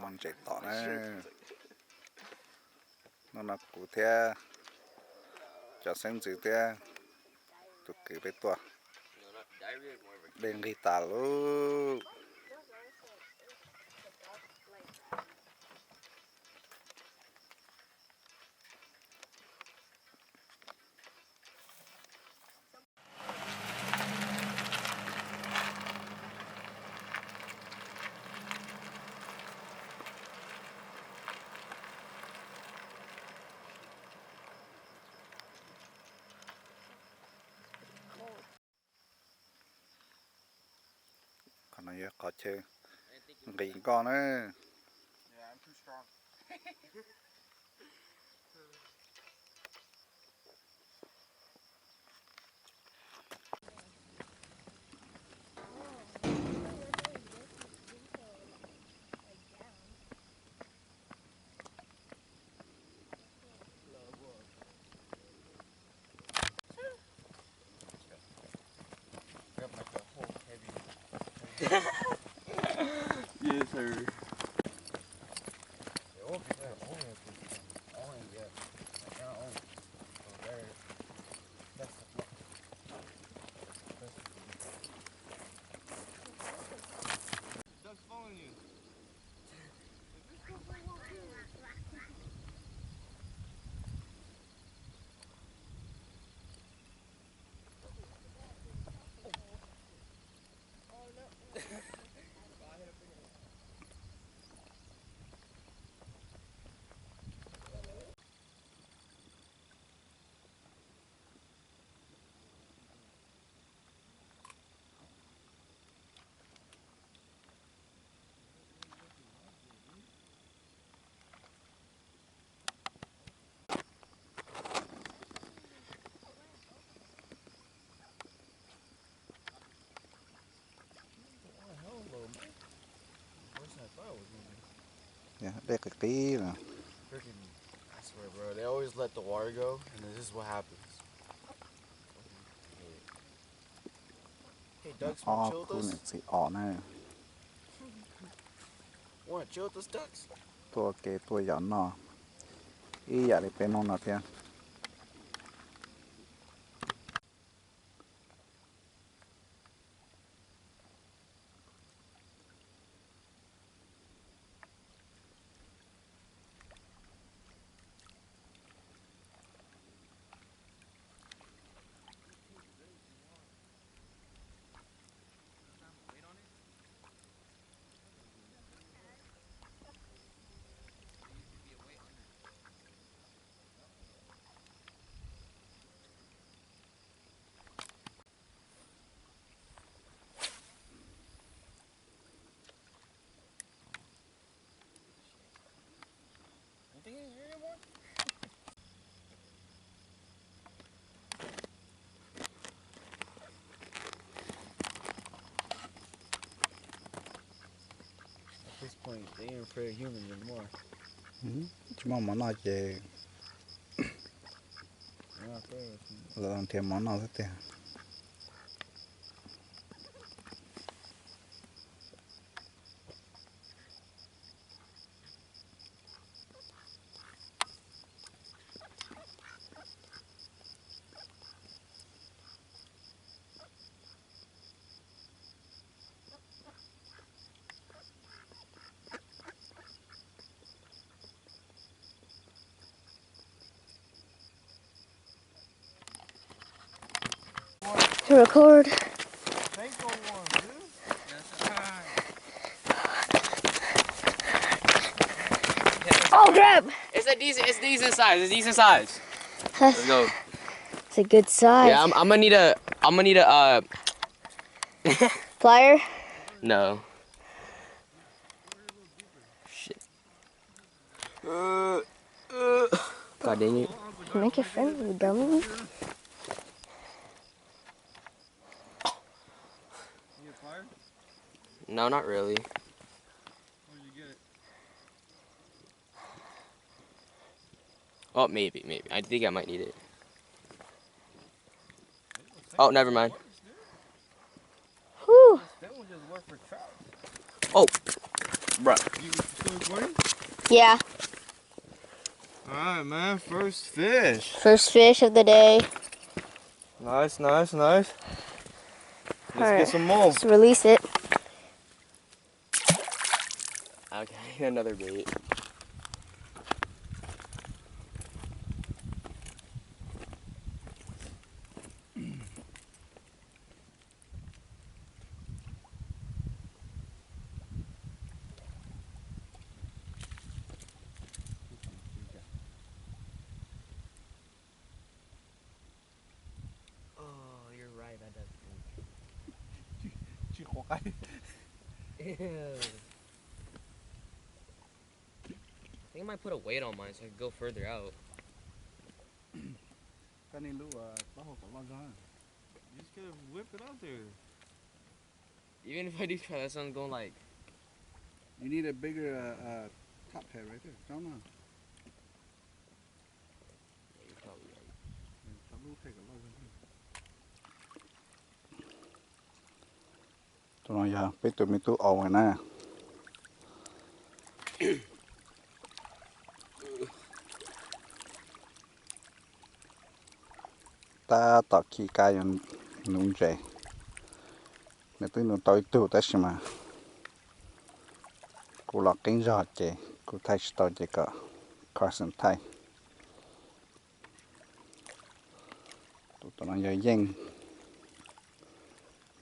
Ntses tom na. Hnub no kuv thiab cov xeeb ntxwv thiab tus kwv peb tuaj de nqig tas lawm. Qhov no yog qhov chaw nqis nkoj na. Yes, sir. Dej qis qis lawm. Freaking, I swear, bro, they always let the water go, and this is what happens. Hey, ducks, wanna chill with us? Ob khub niam txiv os na. Wanna chill with us, ducks? Tuaj ua ke tuaj yos noj ib yam li peb hnub no thiab. At this point, they ain't afraid of humans anymore. Tsis muaj mov noj ces lawv nrhiav mov noj xwb tiag. To record. Oh, crap! It's a decent, it's decent size. It's decent size. Let's go. It's a good size. Yeah, I'm, I'm gonna need a, I'm gonna need a, uh, plier? No. Shit. God dang it. Make a friend, you dummy. No, not really. Oh, maybe, maybe. I think I might need it. Oh, never mind. Whew. Oh. Bruh. You still recording? Yeah. All right, man. First fish. First fish of the day. Nice, nice, nice. Let's get some more. All right, let's release it. Okay, another bait. Oh, you're right, that does stink. Tsis qhuav qab. Ew. I think I might put a weight on mine so I can go further out. Koj niaj lub taub hau kom loj zog. You just gotta whip it out there. Even if I do try that, so I'm going like. You need a bigger uh, uh, top head right there. Tso no. Yeah, you're probably right. Tso lub head kom loj zog. Tus no yog peb tus me tub aus na. Tab tom khi kab yuav nuv ntses. Nws twb nuv tau ib tug tab sis mas kuv los qeeb zog ces kuv thaij tsis tau ces kom Carson thaij. Tus, tus no yog yeej,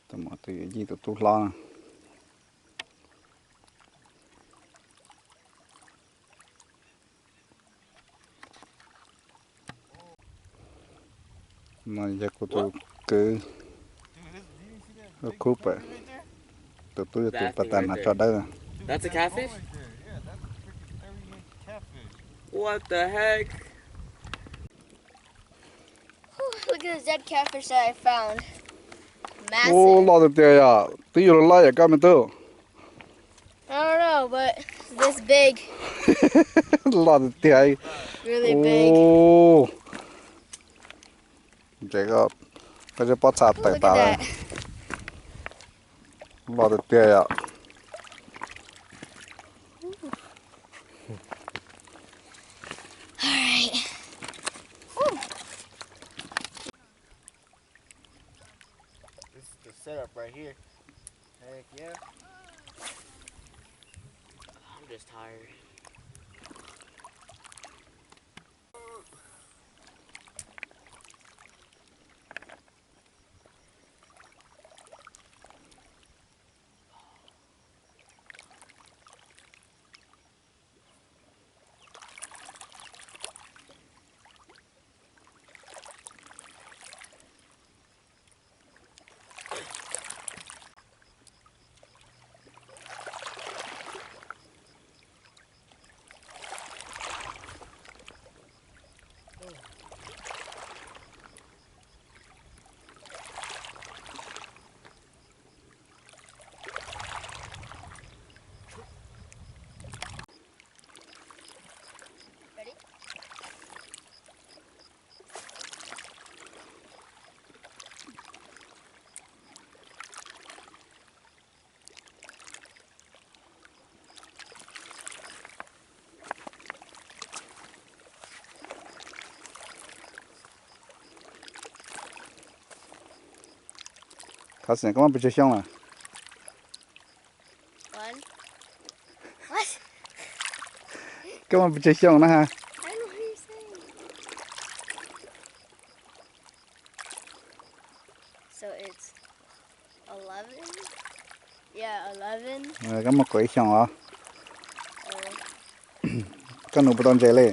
tus muam tus yuav yij tus tub hlob. No yog kuv tus kwv, Cooper, tus tub yog tus pas tas hnav tso dawb. That's a catfish? What the heck? Whew, look at this dead catfish that I found. Ub, massive. Loj tiag tiag yom, twb yuav luag loj yom koj me tub. I don't know, but this big. Loj tiag tiag. Really big. Ub. Ntses koj, koj cov pob txha tawm tas lawm. Loj tiag tiag yom. All right. Whew. This is the setup right here. Heck yeah. I'm just tired. Carson, koj muaj pes tsawg xyoo lawm? Koj muaj pes tsawg xyoo na ha? Koj muaj kaum ib xyoos os. Koj nuv puas tau ntses li?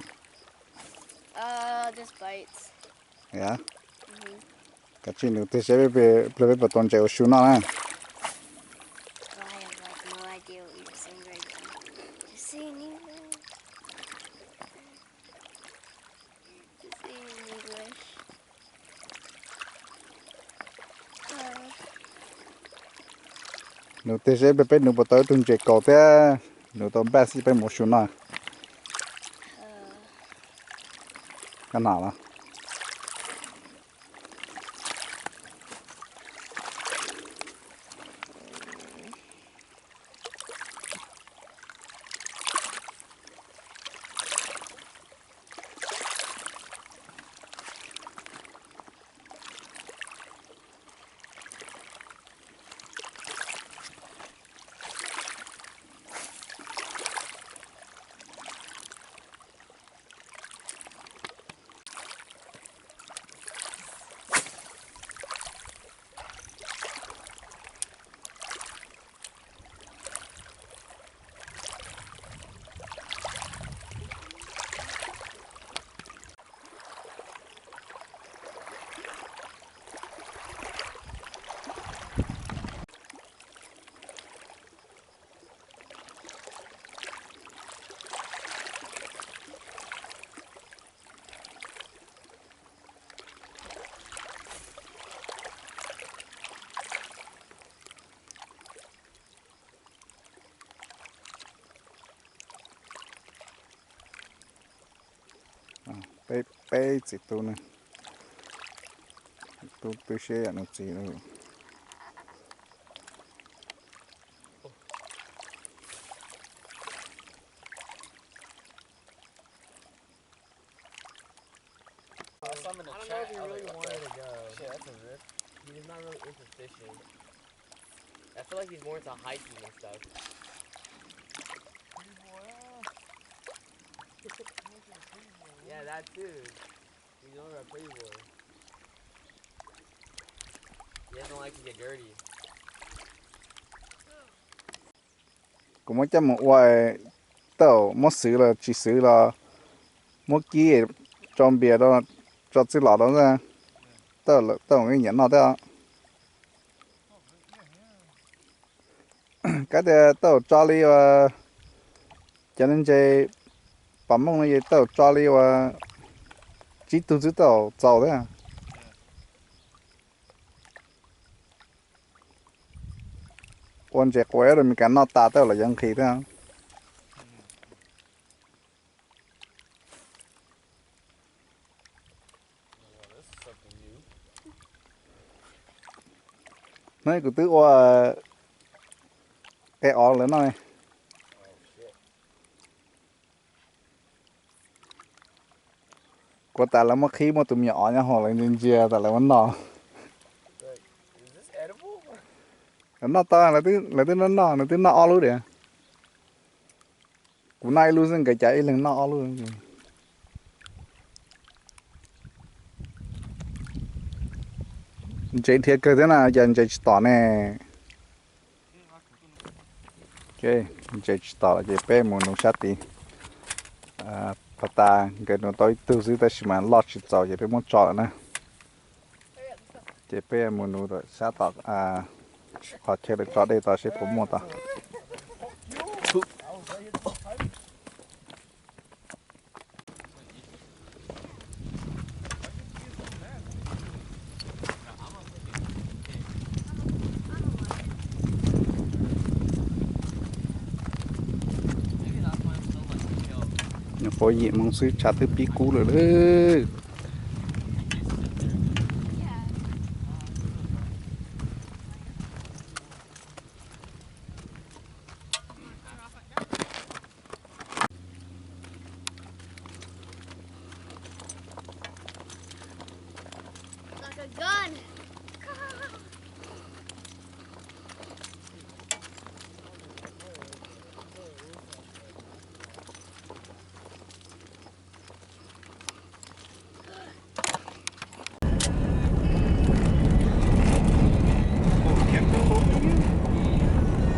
Kav tsij nuv tiag seb peb, peb puas tau ntses ua su noj na. Nuv tiag seb peb, peb nuv puas tau ib tug ntses kaus thiab, nuv tau npaj xwb peb mus ua su noj. Koj hnov los? Peb, peb txiv tub ne, tub twb siab yam nws txiv lawm. I don't know if he really wanted to go. Shit, that's a risk. He's not really into fishing. I feel like he's more into hiking and stuff. Yeah, that too. He's more of a pretty boy. He doesn't like to get dirty. Kuv muab coj mus ua, tej zaum muab xwv los tsis xwv los muab kib tso npias rau, tso txwj lom rau, tej zaum nyiam noj thiab. Kab tias tej zaum tso li uas cov ntses pas mooj no ces tej zaum tso li uas tsib tug xwb tej zaum txaus thiab. Ua ntses quav rau Meskas noj tas tej zaum los yuav nqhis thiab. Hnub kuv twb ua qe ov lawv noj. Kuv tas lawv muab qhib muaj tus me nyuam ov nyob hauv lawv ntsia ntsia tas lawv muab noj. Lawv noj tau, lawv twb noj noj, lawv twb noj ob lub diam. Kuv noj ib lub xwb nkawd cas ib leeg noj ob lub. Ntses dhia kawg thiab na, cas ntses tsis tom ne. Ntses tsis tom lawm ces peb mus nuv sab tid. Pas tas nkawd nuv tau ib tug xwb tab sis mas loj tsis txaus ces peb muab tso lawm na. Ces peb mus nuv sab tom qhov chaw lawv tso dej tod seb puas muaj tod. Nyuam qhuav yim moo xwb tshav twb pib kub lawm lauj.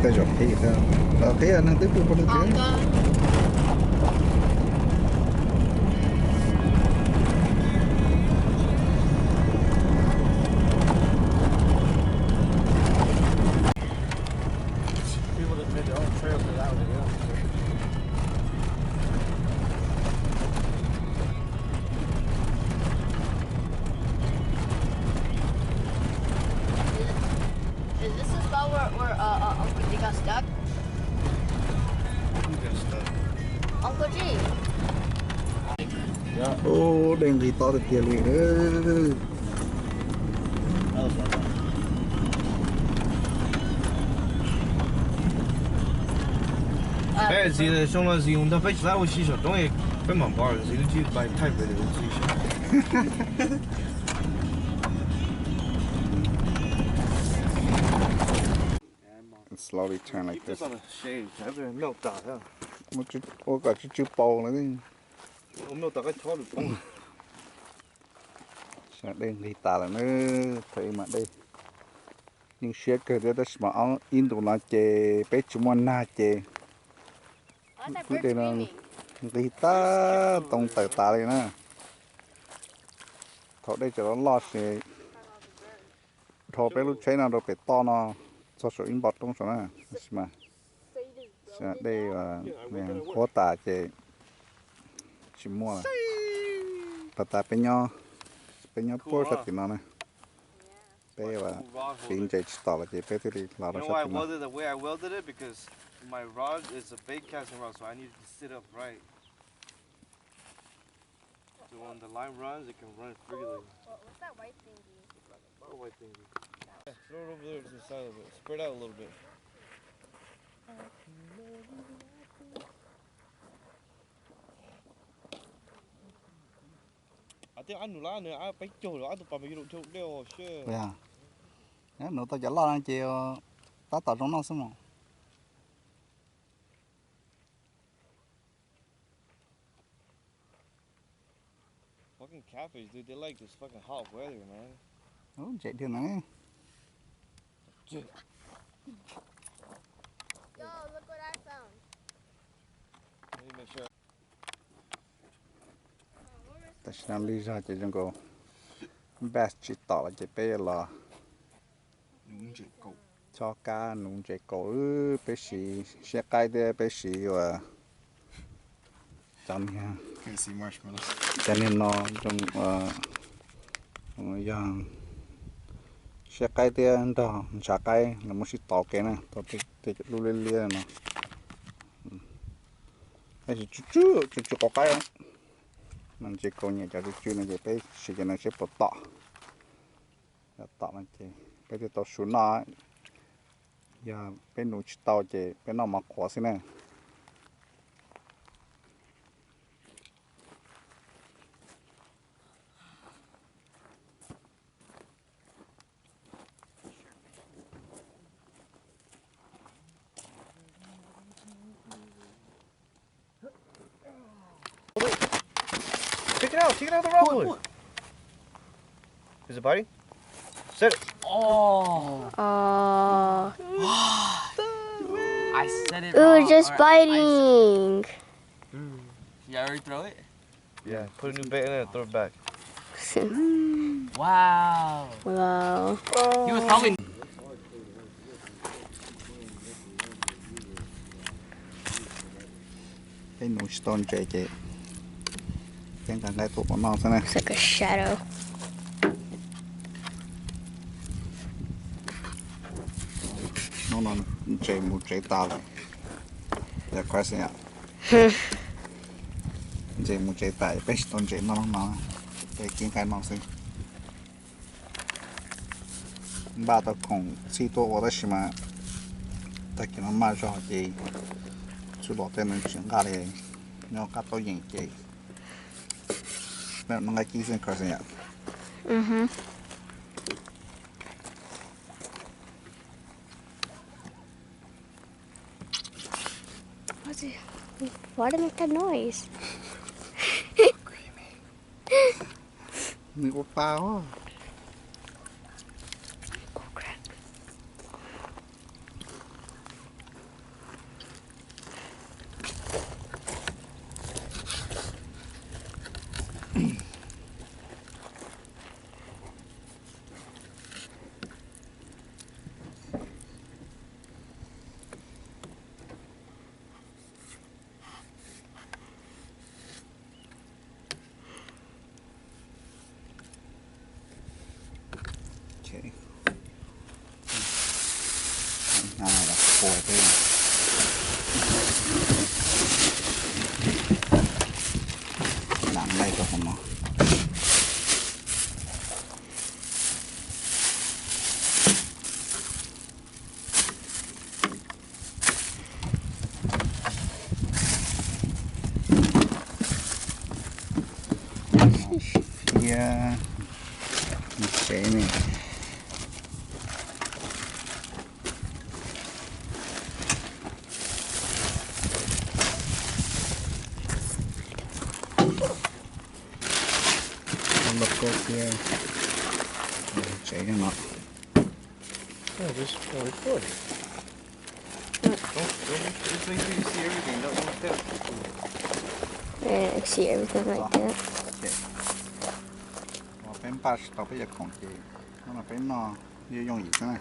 Tej zaum qhib, qhib neeg twb pw pov nws tias. People that made their own trails for that one, yeah. Is this the spot where, where uh, uh, Uncle G got stuck? Who got stuck? Uncle G. Ub, dej nqis to tiag tiag li. Peb txiv xyoo no txiv mus ntog peb tsis tau ua si saum roob, peb mam npov txiv lub tib pai thaij pem txiv. Slowly turn like this. Ua kom tsw tsw paus lawm. Dej nqig tas lawm na, thaum ub mas dej yeej siab kawg thiab tab sis mas ob ib ntus no ces peb tsis muaj nag ces lub dej no nqig tag ntoo tawm tas li na. Thaum dej tseem loj loj ces dhau peb lub tsheb no rau pem toj no txog saum ib npoo roob saum na, tab sis mas dej qhuav tas ces tsis muaj lawm. Pas tas peb nyob, peb nyob puag sab tim no na, peb fiv ntses tsis tom lawm ces peb thiaj li los rau sab tim no. Welded it because my rod is a bait casting rod, so I needed to sit upright. When the line runs, it can run freely. What, what's that white thingy? What white thingy? Yeah, throw it over there to the side a little bit. Spread out a little bit. Ab, tej ab nus lab nws ab peb caug lawm, ab tug pas mas yuav lug dhau dej os, shit. Nws tau cov loj no ces tab tom zoo noj xwb mog. Fucking catfish, dude. They like this fucking hot weather, man. Ub, ntse dhia ntawd. Yo, look what I found. Let me make sure. Tam sim no lig zog ces zoo nkaus bass tsis tom lawm ces peb los chob kab nuv ntses kaus. Peb siv siab qaib thiab peb siv ua cov niag, cov niag no zoo, yog siab qaib thiab nrog ntshav qaib los muab sib tov ke na, tau tej cov dub liab liab no. Tab sis tsw tsw tsw tsw quav qaib. No ntses kaus nyiam cov tsw tsw no ces peb siv cov no seb puas tom. Yog tom no ces peb thiaj tau su noj, yog peb nuv tsis tau ces peb noj mov qhuav xwb na. Take it out, take it out of the rock wood. Is it biting? Set it. Oh. Oh. I set it. Ooh, wrong. Just biting. You already throw it? Yeah, put a new bait in it and throw it back. Wow. Wow. He was probably Peb nuv tsis tau ntses ces peb nqa nqaij tuaj ua noj xwb na. It's like a shadow. Hnub no ntses mus tsev tas lawm. Yog koj xwb yom. Ntses mus tsev tas peb tsis tau ntses noj no, peb kib nqaij noj xwb. Npaj tau khoom txhij tuaj ua tab sis mas tag kis no maj zog ces txhua lom tej no tsis nqaj li, nyob qab taub yeem ces noj nqaij kib xwb koj xwb yom. What's it? Why did it make that noise? Nws ua pa os. Oh, crap. Lam nqaij rau hauv no. Thiab tsev ne. Loj koj thiab tsev no. Oh, this is really good. Don't, don't, just make sure you see everything. Don't, don't step. Yeah, I see everything right there. Peb npaj tsis tau peb cov khoom ces hnub no peb noj yooj yim xwb na.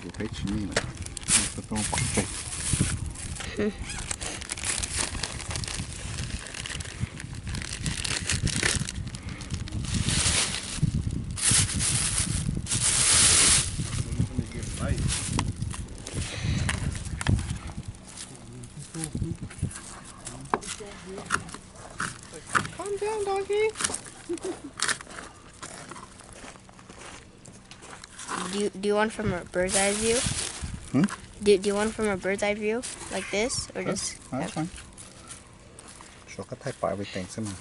Peb tsis nij lawm, peb pom tseg. Calm down, doggy. Do you, do you want from a bird's eye view? Hmm? Do, do you want from a bird's eye view, like this, or just? That's fine. Sure, I type everything somehow.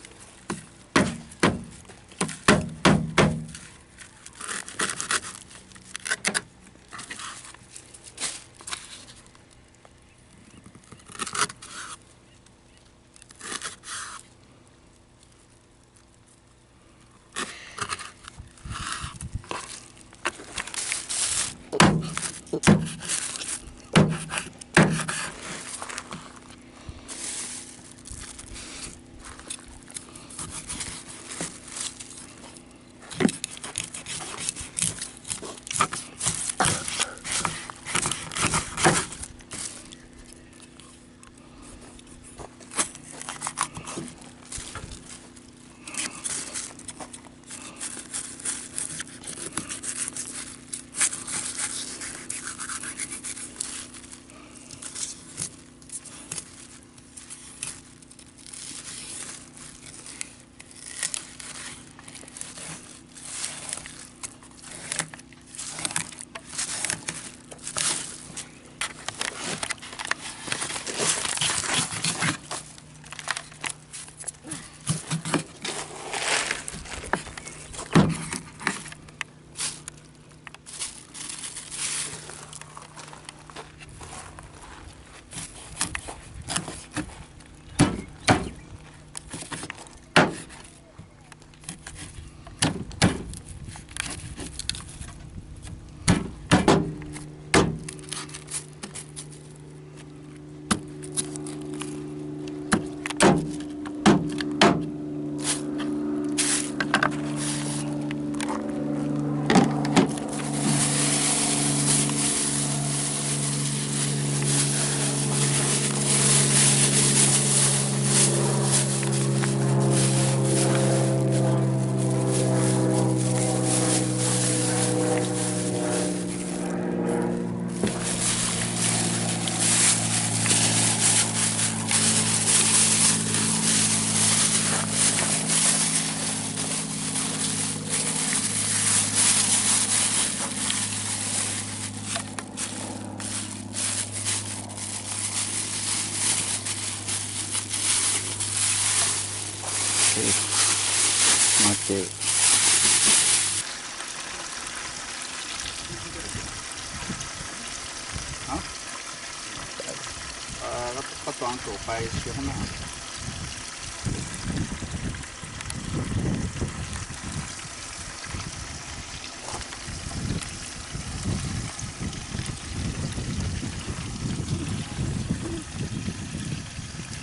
No ces koj tos kuv pais siav no.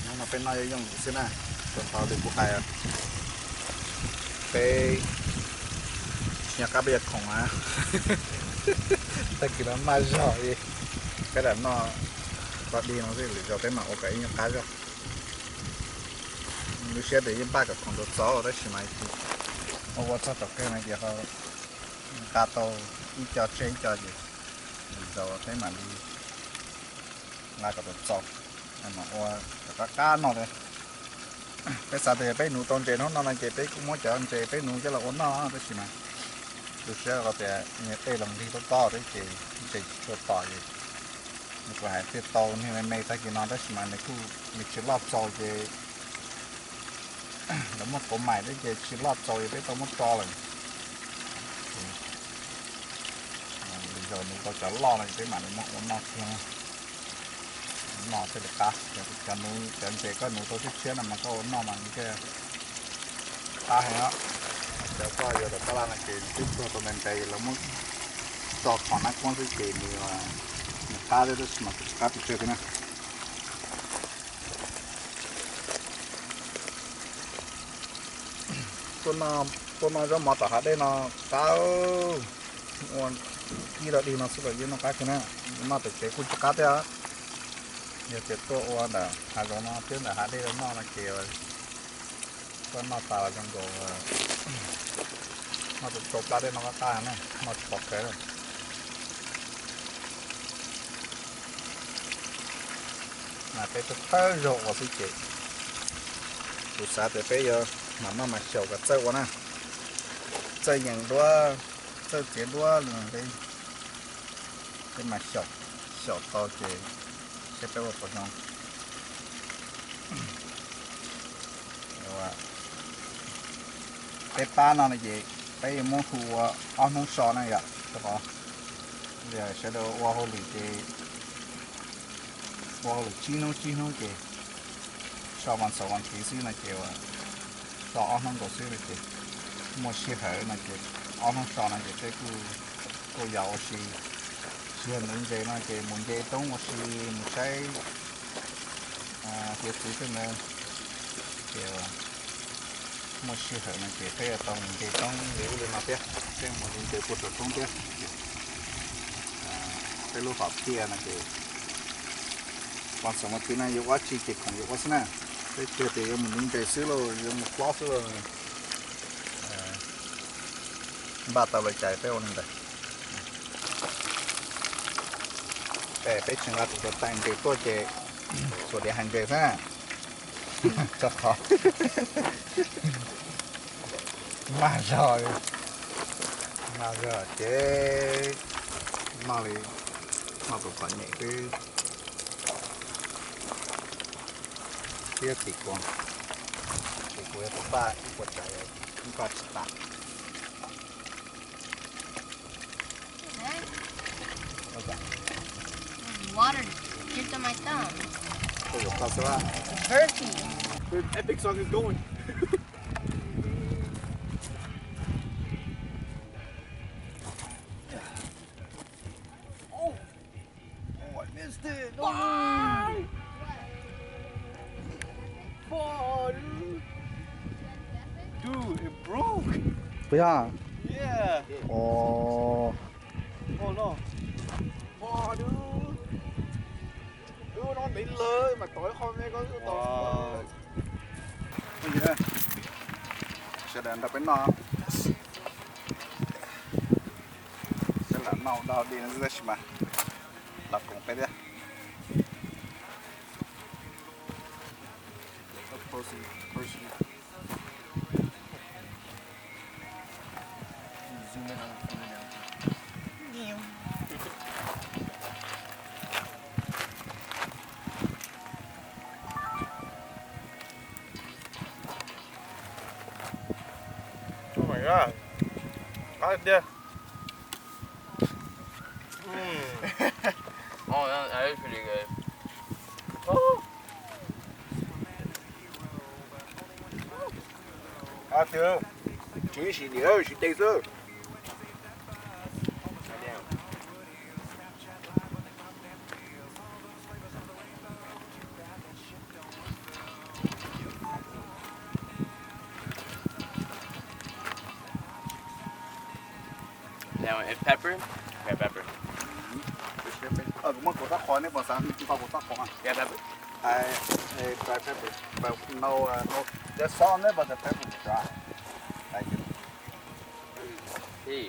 Hnub no peb noj yooj yim xwb na, tau li kuv hais, peb tsis nco qab peb yuav khoom na. Tag kis no maj zog li, peb lam noj tso di no xwb, lwm zaus peb mam ua kom ib nyuag qab zog. Lub siab tias yeej npaj kom khoom tau txaus tab sis mas ua ua txog tom kawg no ces ho nqa tau ib co tseg ib co ces lwm zaus peb mam li nqa kom tau txaus, mam ua kom qab qab no. Peb xav tias peb nuv tau ntses hnub no no ces peb kuj muab cov ntses peb nuv coj los ua noj tab sis mas tu siab rau qhov tias niag dej los nqig tob tob thiab ces ntses tsis tshua tom ces nws kuj hais tias tau niag me me tag kis no tab sis mas nws kuj nws tsis loj txaus ces lawv muaj quav mais thiab ces tsis loj txaus ces peb tau muab tso lawm. Lwm zaus nuv tau cov loj no peb mam li muab ua noj kiag. Noj thiaj li qab, cov nuv cov ntses koj nuv tau tshiab tshiab no mas koj ua noj mas nws thiaj qab heev os. Cov koj yuav tom tab laj no ces nws twb tuag tau ntev ntev lawv muab tso qhov nab kuab xwb ces nws, nws qab thiab tab sis mas kuj tsis qab pes tsawg thiab na. Tuaj noj zaub mov tom hav dej no qab, ua Ib lo dig no xwb los yeej noj qab kawg na. Noj tom tsev kuj tsis qab thiab. Yog tias tuaj ua ntawm hav zoov no thiab ntawm hav dej no noj no ces tuaj noj tas los zoo nkaus noj tau tsau plab dej noj qab qab na, noj tsis pom kawg. Mas peb tuaj thawj zaug ua xwb ces kuv xav tias peb yuav mam noj mas xyaum kom txawj ua na, txawj yees duab, txawj txiav duab li peb mas xyaum, xyaum tau ces saib peb ua puas zoo. Peb pab no no ces peb yuav muab hu ua ob hnub so na yom, rau qhov sawv daws ua hauj lwm ces ua hauj lwm tsib hnub tsib hnub ces so vas xaum vas thiv xwb no ces so ob hnub nkaus xwb no ces muaj sij hawm no ces ob hnub so no ces peb kuj kuj yog ua si, tsis yog ntawd ntses no ces mus nce roob ua si, mus saib hiav txwv tej ntawd ces muaj sij hawm no ces peb yuav tau mus nce roob li ub li no thiab, peb mus nce puag saum roob thiab. Peb lub hom phiaj no ces vas xaum vas thiv no yuav ua tsi ces khoom yuav ua xwb na, peb tsis tias yuav mus nce xwb lauj, yuav mus plob xwb lauj. Npaj tau li cas peb ua li ntawd. Peb tsis nqa tus tais ntses tuaj ces xuas diav hais ntses xwb na, rau qhov mag zog, mag zog ces noj li, noj tus txom nyem xwb. Thiab tim kuv, tim kuv yog tus npaj ib puas tsav, npaj tsis tas. Water dripped on my thumb. Koj yuav koj xwb. Thirsty. Dude, Epic Song is going. Oh, oh, I missed it. No. Fuck, dude. Dude, it broke. Ua yog? Yeah. Ov. Oh no. Fuck, dude. Dude, no ntev lawm mas tau ib qho me ko tau. Sawv daws nrog peb noj. Sawv daws noj dog dig no tab sis mas los koom peb thiab. Oh my god. Qab tiag. Mm. Oh, that, that is pretty good. Qab tiag. Siv, siv niam, siv tes xwb. Now, if pepper, yeah, pepper. Kuv muab kuv txoj qhov, nej puas xav nqa kuv txoj qhov? Yeah, pepper. I, I try pepper, but no, uh, no, there's salt in there, but the pepper is dry. Thank you. Sí.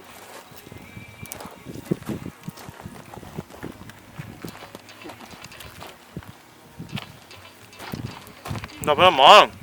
Nrog peb mov.